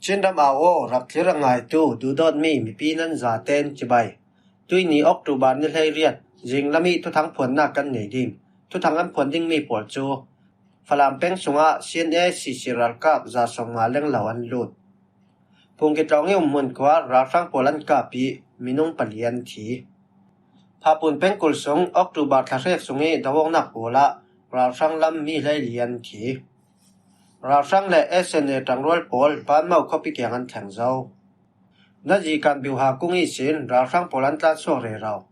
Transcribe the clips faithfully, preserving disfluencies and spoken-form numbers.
Chin ram au aw, rak thlir a ngaitu duhdawtmi mipi nan zaten cibai. Tuini October ni hleiriat, zinglam i thuthang phuannak kan nei ding. Thuthang an phuan dingmi pawl cu Falam peng sungah C N A C C ralkap za sawmnga lenglo an lut. Phungkitlawng i umhmun khua ralhrang pawl an kap i minung pali an thi. Phapun pengkul sung October thla hrek sung i doawknak pawl ah ralhrang lam mi hleili an thi. Ralhrang le S N A ṭangrual pawl Banmo khuapi kiang an thleng zo. Nazi kan biuha kung ihsin ralhrang pawl an tlansuak rero.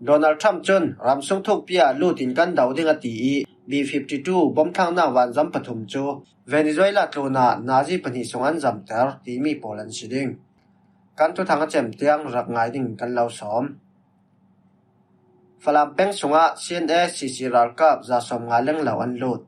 Donald Trump cun ramsung thukpi ah lut in kan do ding a ti i B fifty two bomthlaknak vanzam pathum cu Venezuela tlunah nazi pahnih sung an zamter timi pawl an si ding. Kan thuthang a cem tiang rak ngai dingin kan lo sawm. Falam peng sungah C N A C C ralkap za sawmnga lenglo an lut.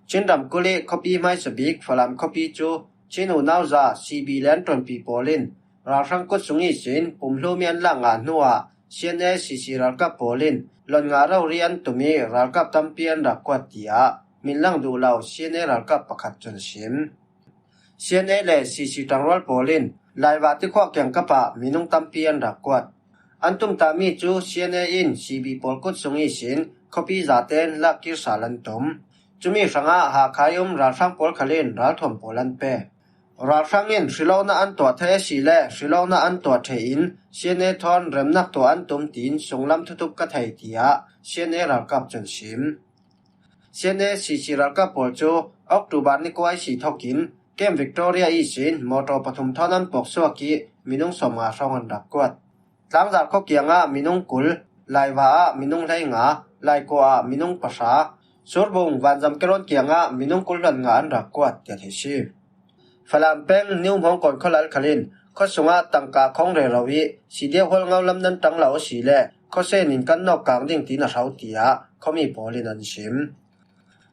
Chin ramkulh i khuapi hmaisabik Falam khuapi cu Chin unauza C B le an ṭuanpi pawl in ralhrang kut sung ihsin pumhlumi an lak ngah hnuah C N A C C ralkap pawl in lon nga rori an tum i ralkap tampi an rak kuat, tiah minlang duh lo C N A ralkap pakhat cun a sim. C N A le C C ṭangrual pawl in Laiva tikhuah kiangkap ah minung tampi an rak kuat. An tumtami cu C N A in C B pawl kut sung ihsin khuapi zaten lak kir sal an tum. Cumi hrangah Hakha i um ralhrang pawl khal in ralthuam pawl an pe. Ralhrang in hrilawknak an tuah thei a si le hrilawknak an tuah ṭheh in C N A thawn remnak tuah an tum tiin sunglam thutup ka thei, tiah C N A ralkap cun sim. C N A C C ralkap pawl cu October ni kua ihsi thokin Camp Victoria ihsin mawṭaw pathum thawn an pawksuak i minung sawmnga hrawng an rak kuat. Tlangzar khua kiangah minung kul, Laiva ah minung hleinga, Laikua ah minung pahra, Surbung vanzam kerawn kiangah minung kul hluan nga an rak kuat, tiah theih si. Falam peng New Hmawngkawn khualal khal in khuasungah tangka khawng rero i C D F hualngo lam nan ṭang lo a si le khuasen in kan nawk kang ding tiin a hro, tiah khuami pawl in an sim.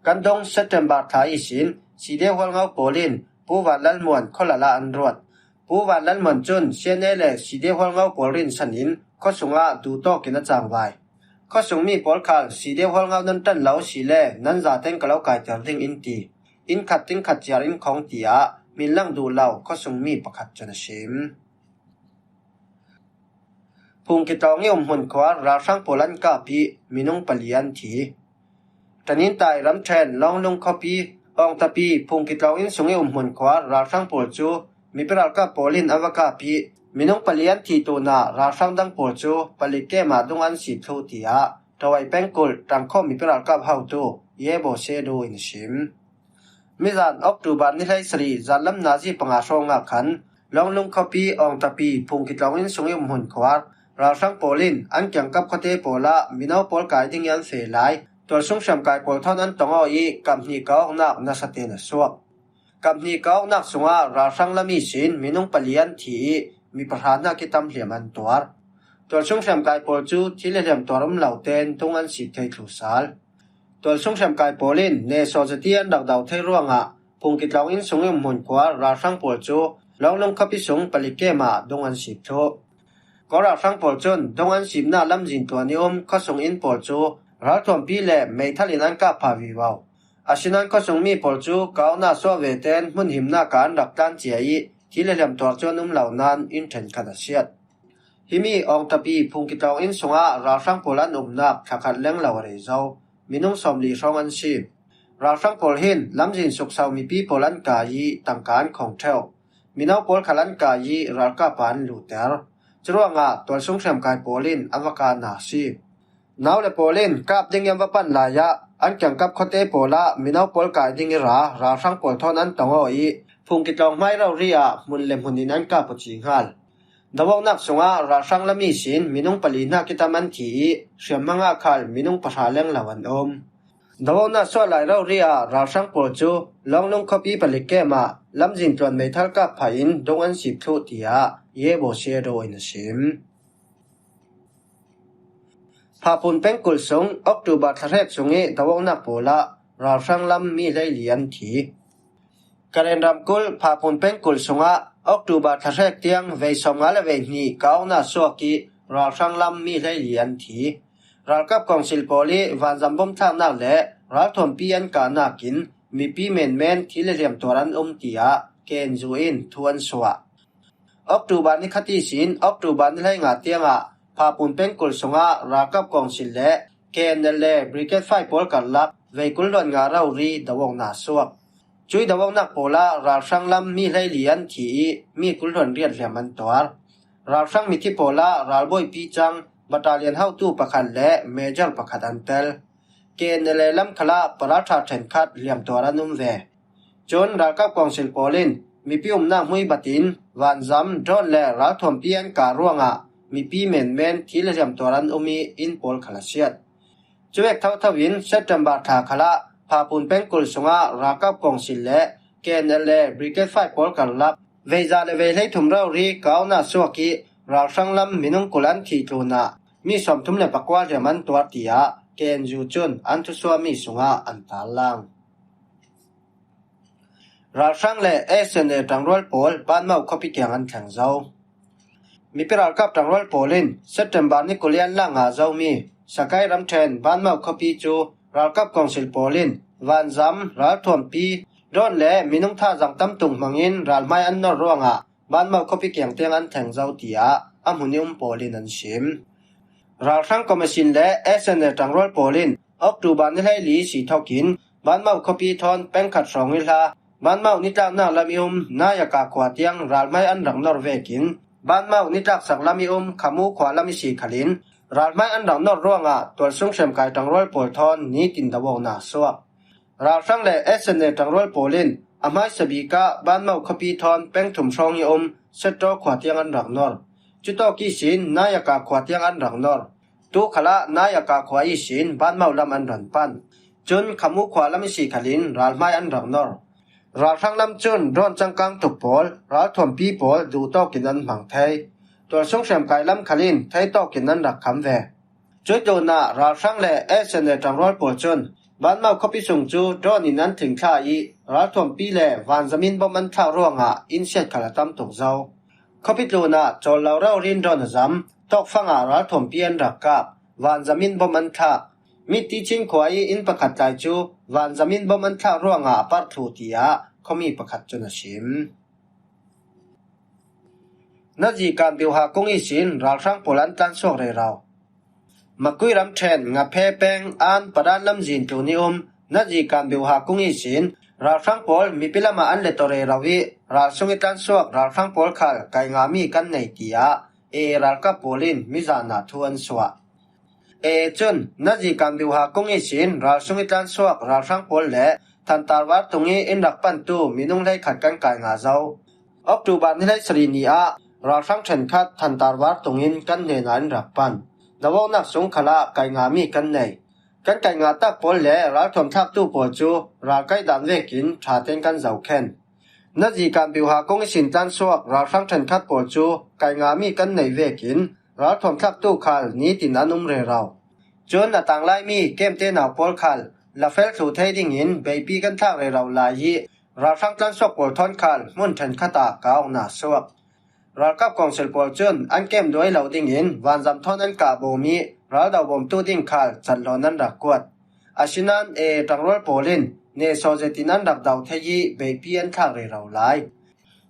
Kan dong September thla ihsin C D F hualngo pawl in Pu Van Lal Muan khualal ah an ruat. Pu Van Lal Muan cun C N A le C D F hualngo pawl rinsan in khuasungah duhtawk in a cangvai. Khuasungmi pawl khal C D F hualngo nan ṭan lo a si le nan zaten ka lo kaiter ding in ti. Inn khat ting khat ciar in khawng, tiah minlang duh lo khuasungmi pakhat cun a sim. Phungkitlawng i umhmun khua ralhrang pawl an kap i minung pali an thi. Tanintai ramṭhen Lawnglung khuapi Awngtapi Phungkitlawng inn sung i umhmun khua ralhrang pawl cu mipi ralkap pawl in an va kap i minung pali an thi tunah ralhrang dang pawl cu palik kem ah dung an sip thluh, tiah Ṭawai pengkulh ṭangkhawm mipi ralkap hotu Yebo Sedu in a sim. Mizan October ni hleisarih zanlam nazi panga hrawngah khan Lawnglung khuapi Awngtapi Phungkitlawng inn sung i umhmun khuar ralhrang pawl in an kiangkap khuate pawl ah mino pawl kai ding i an feh lai tualsung hriamkai pawl thawn an tong aw i kap hnih ka awknak nasa tein a suak. Kap hnih ka awknak sungah ralhrang lam ihsin minung pali an thi i mi pahra hnak i tam hliam an tuar. Tualsung hriamkai pawl cu thil le hliam tuar um lo tein tung an sip thei thlu sal. Tualsung hriamkai pawl in nehsawh zati an rak do thei ruangah Phungkitlawng inn sung i umhmun khua ralhrang pawl cu Lawnglung khuapi sung palik kem ah dung an sip thluh. Kawl ralhrang pawl cun dung an sipnak lamzin tluan i um khuasung inn pawl cu ralthuampi le meithal in an kap pha vivo. Asinain khuasungmi pawl cu ka awknak suah ve tein hmun himnak ah an rak tlan cia i thil le hliam tuar cu an um lo nain inn ṭhenkhat a siat. Himi Awngtapi Phungkitlawng inn sungah ralhrang pawl an umnak thlakhat lenglo a rei zo. Minung sawmli hrawng an si. Ralhrang pawl hin lamzin sukso mipi pawl an kai i tangka an khawng ṭheuh. Mino pawl khal an kai i ralkap ah an luhter. Curuangah tualsung hriamkai pawl in an va kahna a si. Nau le pawl in kap ding i an va pan lai ah an kiangkap khuate pawl ah mino pawl kai ding i ra ralhrang pawl thawn an tong aw i Phungkitlawng hmai rori ah hmun le hmun in an kap uh ci hngal. Doawknak sungah ralhrang lam ihsin minung pali hnak i tam an thi i hriamhmang ah khal minung pahra lenglo an um. Doawknak suah lai rori ah ralhrang pawl cu Lawnglung khuapi palik kem ah lamzin tluan meithal kap phah in dung an sip thluh, tiah Yebo Sedo in a sim. Phapun pengkulh sung October thla hrek sung i doawknak pawl ah ralhrang lam mi hleili an thi. Karen ramkulh Phapun pengkulh sungah October thla hrek tiang vei sawmnga le vei hnih ka awknak suak i ralhrang lam mi hleili an thi. Ralkap kawngsil pawl i vanzam bomthlaknak le ralthuampi an kahnak in mipi menmen thil le hliam tuar an um, tiah K N U in thu an suah. October ni khat ihsin October ni hleinga tiangah Phapun pengkul sungah ralkap kawngsil le K N L A Brigade Five pawl karlak veikul hluan nga rori do awkna suak. Cui do awknak pawlah ralhrang lam mi hleili an thi ih mi kul hluan riat hliam an tuar. Ralhrang mithi pawlah ralbawipi cang battalion hotu pakhat le major pakhat an tel. K N L A lam khalah paralṭha ṭhenkhat hliam tuar an um ve. Cun ralkap kawngsil pawl in mipi umnak hmui batin vanzam, drone le ralthuampi an kah ruangah mipi menmen thil hliam tuar an um ih inn pawl khal a siat. Cuvek thotho in September thla khalah Phapun pengkul sungah ralkap kawngsil le K N L A Brigade Five pawl karlak vei za le vei hleithum rori kah awkna suak ih ralhrang lam minung kul an thih tlunah mi sawmthum le pakua hliam an tuar, tiah K N U cun an thusuahmi sungah an tarlang. Ralhrang le S N A ṭangrual pawl Banmau khuapi kiang an thleng zo. Mipi ralkap ṭangrual pawl in September ni kul ih an lak ngah zomi Sakai ramṭhen Banmau khuapi cu ralkap kawngsil pawl in vanzam, ralthuampi, drone le minung thazaang tam tuk hmangin ralhmai an nor ruangah Banmau khuapi kiang tiang an thleng zo, tiah a hmun ih um pawl in an sim. Ralhrang commission le S N A ṭangrual pawl in October ni hleili ihsi thokin Banmau khuapi thawn pengkhat hrawng ih hla Banmau nitlaknak lam ih um Nayaka khua tiang ralhmai an rak nor vekin Banmau nitlaksak lam ih um Khamu khua lam ihsi khalin ralhmai an rak nor ruangah tualsung hremkai ṭangrual pawl thawn nitin do awkna suak. Ralhrang le S N A ṭangrual pawl in a hmaisa bik ah Banmau khuapi thawn pengthum hrawng ih um Setro khua tiang an rak nor. Cutawk ihsin Nayaka khua tiang an rak nor. Tu khalah Nayaka khua ihsin Banmau lam an rak pan. Cun Khamu khua lam ihsi khalin ralhmai an rak nor. Ralhrang lam cun drone cangkang tuk pawl, ralthuampi pawl duhtawk in an hmang thei. Tualsung hremkai lam khalin theitawk in an rak kham ve. Cui tlunah ralhrang le S N A ṭangrual pawl cun Banmau khuapi sung cu drone in an tling thla ih ralthuampi le vanzam in bom an thlak ruangah inn siat khal a tam tuk zo. Khuapi tlunah cawl lo rori in drone a zam, tawkfang ah ralthuampi an rak kap, vanzam in bom an thlak. Mitti Chin khua ih inn pakhat tlai cu vanzam in bom an thlak ruangah a parh thluh, tiah khuami pakhat cun a sim. Nazi Kan Biuha kung ihsin ralhrang pawl an tlansuak rero. Makui ramṭhen Ngaphe peng An Padan lamzin tlun ih um Nazi Kan Biuha kung ihsin ralhrang pawl mipi lamah an let aw rero ih ralsung ih tlansuak ralhrang pawl khal kai ngami kan nei, tiah A A ralkap pawl in mizan ah thu an suah. A A cun Nazi Kan Biuha kung ihsin ralsung ih tlansuak ralhrang pawl le thantar var tung ih in rak pantu minung hleikhat kan kai ngah zo. October ni hleisarih ni ah ralhrang ṭhenkhat thantar var tungin kan hnenah in rak pan. Do awknak sung khalah kai ngami kan nei. Kan kai ngah tak pawl le ralthuam thlaktu pawl cu ral kaih dan vekin ṭha tein kan zohkhen. Nazi Kan Biuha kung ihsin tlansuak ralhrang ṭhenkhat pawl cu kai ngami kan nei vekin ralthuam thlaktu khal nitin an um rero. Cun a tanglaimi kemte nau pawl khal lafel thluh thei dingin beipi kan thlak rero lai ih ralhrang tlansuak pawl thawn khal hmun ṭhenkhat ah kah awkna suak. Ralkap kawngsil pawl cun an kem duai lo dingin vanzam thawn an kah bawm ih raldo bawmtu ding khal catlawn an rak kuat. Asinain A A ṭangrual pawl in nesaw zetin an rak do thei ih beipi an thlak rero lai.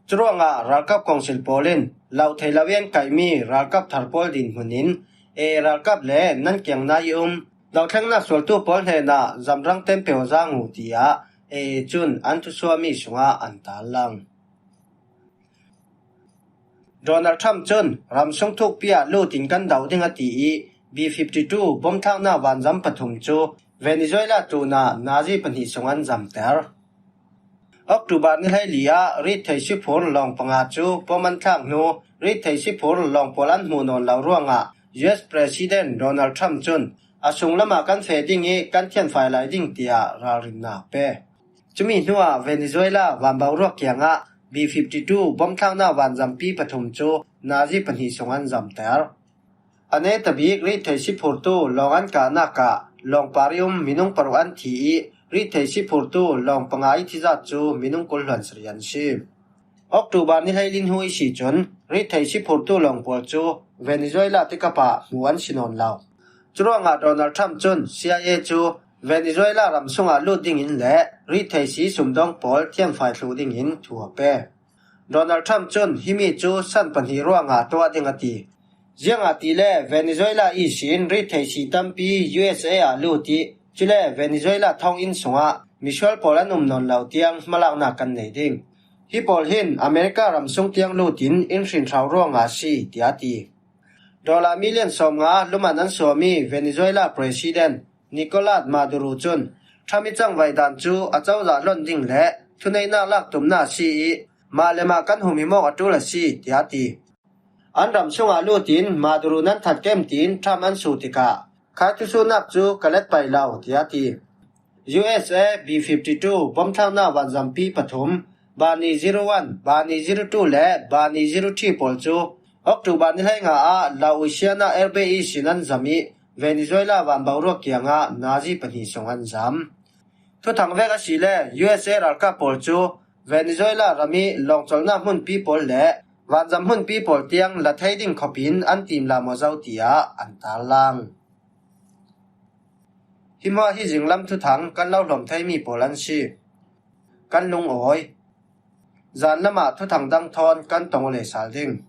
Curuangah ralkap kawngsil pawl in lo thei lo ih an kaihmi ralkap thar pawl dinhmun in A A ralkap le nan kiang nai ih um dothlennak sualtu pawl hnenah zamrang tempeuh a zang uh, tiah A A cun an thusuahmi sungah an tarlang. Donald Trump cun ramsung thukpi ah lut in kan do ding a ti ih B fifty two bomthlaknak vanzam pathum cu Venezuela tlunah nazi pahnih sung an zamter. October ni hleili ah ritthei siphur lawng panga cu bom an thlak hnu ritthei siphur lawng pawl an hmuh nawn lo ruangah U S President Donald Trump cun a sunglam ah kan feh ding ih kan thianfai lai ding tiah ralrinnak pe. Cumi hnuah Venezuela vanboruak kiangah B fifty two bomthlaknak vanzampi pathum cu nazi pahnih sung an zamter. A netabik ritthei siphurtu lawng an kahnak ah lawngpar ih um minung paruk an thi ih ritthei siphurtu lawng panga ih thizat cu minung kul hluan sarih an si. October ni hleili hnu ihsi cun ritthei siphurtu lawng pawl cu Venezuela tikap ah hmuh an si nawn lo. Curuangah Donald Trump cun C I A cu Venezuela ram sungah lut dingin le ritthei si sumdawng pawl thiamfai thluh dingin thu a pe. Donald Trump cun himi cu san pahnih ruangah tuah ding a ti. Ziangahtile Venezuela ihsin ritthei si tampi U S A ah lut ih, cule Venezuela thonginn sungah misual pawl an um nawn lo tiang hmalaknak kan nei ding. Hi pawl hin America ram sung tiang lut in in hrinhrau ruangah a si, tiah a ti. Dollar million sawmnga luman an suami Venezuela President Nicolas Maduro cun Trump ih cangvaih dan cu a cozah hlon ding le thuneihnak lak tumnak a si ih, mah le mah kan humhim awk a ṭul a si, tiah a ti. An ram sungah lut in Maduro nan that kem tiin Trump an suh tikah, khai thusuhnak cu ka let pai lo, tiah a ti. U S A B fifty two bomthlaknak vanzampi pathum, Barney zero one, Barney zero two le Barney zero three pawl cu October ni hleinga ah Louisiana Air Base ihsin an zam ih Venezuela vanboruak kiangah nazi pahnih sung an zam. Thuthang vek asile U S A ralkap pawl cu Venezuela ram ih lawngcolhnak hmunpi pawl le vanzam hmunpi pawl tiang la thei ding khawpin an timlam aw zo tiah an tarlang. Hi hmuah hi zinglam thuthang kan lo hlawm theimi pawl an si. Kan lungawi. Zan lamah thuthang dang thawn kan tong aw le sal ding.